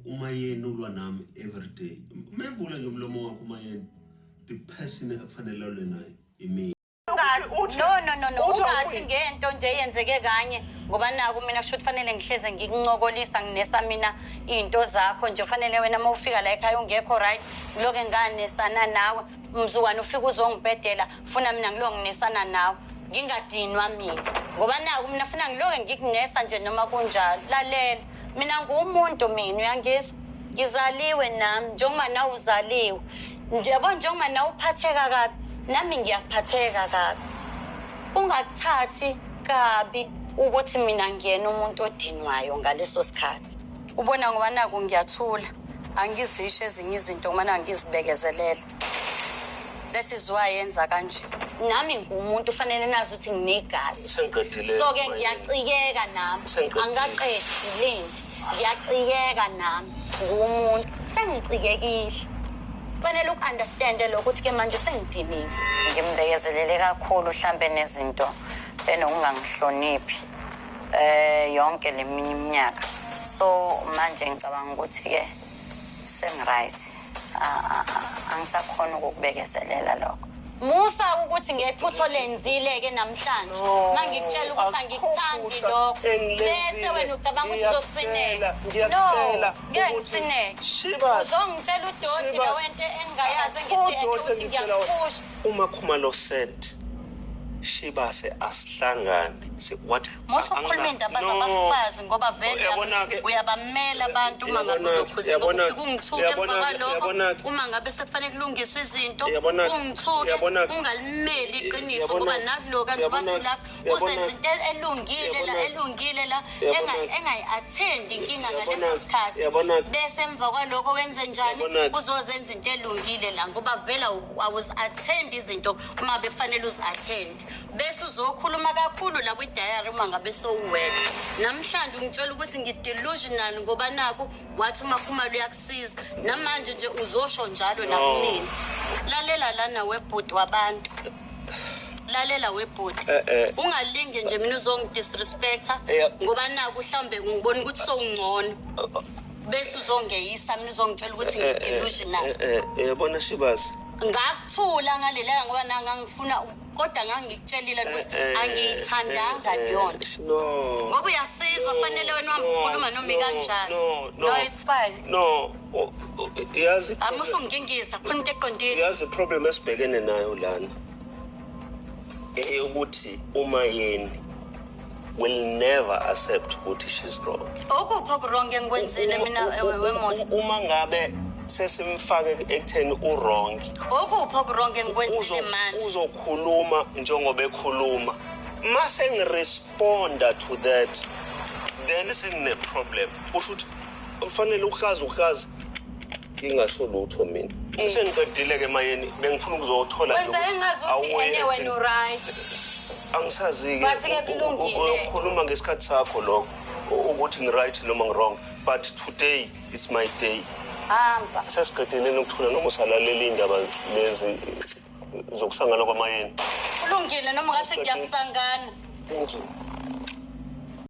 Umayeni ulwa nami every day. Mevula nje umlomo wakho umayeni, the person ekufanele alwe naye imina. No, no, no, no. Uthi Ungathi awuyi. ngento nje eyenzeke kanye, ngoba naku mina kusho ukuthi fanele ngihleze ngikuncokolisa, nginesa mina iy'nto zakho nje. Fanele wena uma ufika la ekhaya ungekho right, ngiloke nganesana nawe. Mzukwane ufike uzongibhedela, funa mina ngiloke nginesana nawe, ngingadinwa mina, ngoba naku mina funa ngiloke ngikunesa nje noma kunjalo. Lalela, mina nguwumuntu mina, uyangizwa? Ngizaliwe nami njengoba nawe uzaliwe. Yabo, njengoba nawe uphatheka kabi, nami ngiyaphatheka kabi. Ungakuthathi kabi ukuthi mina ngiyena umuntu odinwayo ngaleso sikhathi. Ubona, ngoba naku ngiyathula, angizisho ezinye izinto, ngoba naku ngizibekezelela. That is why yenza kanje. Nami ngumuntu, fanele nazi ukuthi nginegazi. Sengiqedile. So-ke ngiyacikeka nami. Sengiqedile. Angikaqedi, lindi. Ngiyacikeka nami, ngumuntu, sengicikekile. Fanele uku-understande lokho ukuthi-ke manje sengidiniwe. Ngimbekezelele kakhulu, hlambe nezinto enokungangihloniphi yonke leminye iminyaka. So manje ngicabanga ukuthi-ke sengi-right, angisakhona ukukubekezelela lokho. Musa ukuthi ngephutho lenzile-ke namhlanje, No, ma ngikutshela ukuthi angikuthandi akukho lokho, engilenzile. bese wena ucabanga ukuthi uzosineka. Ngiyakutshela No, ngeke ukuthi ngisineke. Shibas, Uzongitshela udoti Shibas. lo wento engingayazi, Akukho engithi udoti ukuthi engikutshela wona. ngiyakuphusha. Uma Khumalo said, "Shibase, asihlangane," what? Musa ukukhuluma iy'ndaba No. zabafazi, ngoba vele Uyabona-ke- uyabamela abantu uma ngabe Uyabona-ke- ulokhuze, ngoba uyabona-ke- ufike ungithuke emva uyabona-ke- kwalokho. uyabona-ke- Uma ngabe sekufanele kulungiswe izinto, Uyabona-ke- ungithuke, uyabona-ke- ungalimeli iqiniso, Uyabona-ke- ngoba nakuloku kanti uyabona-ke- lapho uzenza into elungile la, Uyabona-ke- elungile la, Uyabona-ke- engayi-attendi inkinga ngaleso Uyabona-ke- sikhathi. Uyabona-ke- Bese emva kwalokho wenze njani? Uyabona-ke- Uzozenza into elungile la, ngoba vele awuzi-attendi izinto uma bekufanele uzi-attende, bese uzokhuluma kakhulu la kwi-diary uma ngabe sowuwedwa. Namhlanje ungitshela ukuthi ngi-delusional, ngoba naku wathi uMakhumalo uyakusiza. Namanje nje uzosho njalo nakumina. Lalela lana, webhuti wabantu, lalela webhuti. Eh, eh. Ungalinge nje mina uzongidisrespecta, ngoba naku mhlawumbe ngibona ukuthi sowungcono, bese uzongeyisa mina, uzongitshela ukuthi ngi-delusional. Uyabona Shibasi, Ngakuthula ngalelanga ngoba nangangifuna, kodwa ngangikutshelile ukuthi angiyithandanga leyo nto. No. Ngoba uyasizwa, fanele wena uhambe ukhuluma noma ikanjani. No, no. No, it's fine. No, yazi Amusungingisa khona into eqondile. Yazi, problem esibhekene nayo lana eyokuthi uMayeni will never accept ukuthi she's wrong. Okuphi oku-wrong engikwenzile mina, weMusa? Uma ngabe sesimfake ekutheni u-wrong, Okuphi oku-wrong engikwenzile manje? uzokhuluma njengoba ekhuluma. Mase ngiresponda to that, then sengine-problem. Usho ukuthi kufanele uhlazi uhlazi, ngingasho lutho mina. Sengiqedile-ke Mayeni, bengifuna ukuzothola nje Wenza ukuthi engazuthi awuye ene wena u-right. Angisazi-ke. Bathi-ke kulungile. Ukhuluma ngesikhathi sakho lokho, ukuthi ngi-right noma ngi-wrong, but today it's my day. Hamba. Sesiqedile nokuthula, noma usalalela iy'ndaba lezi zokusangana kwaMayeni? Kulungile, noma ngathi ngiyasangana. Thank you.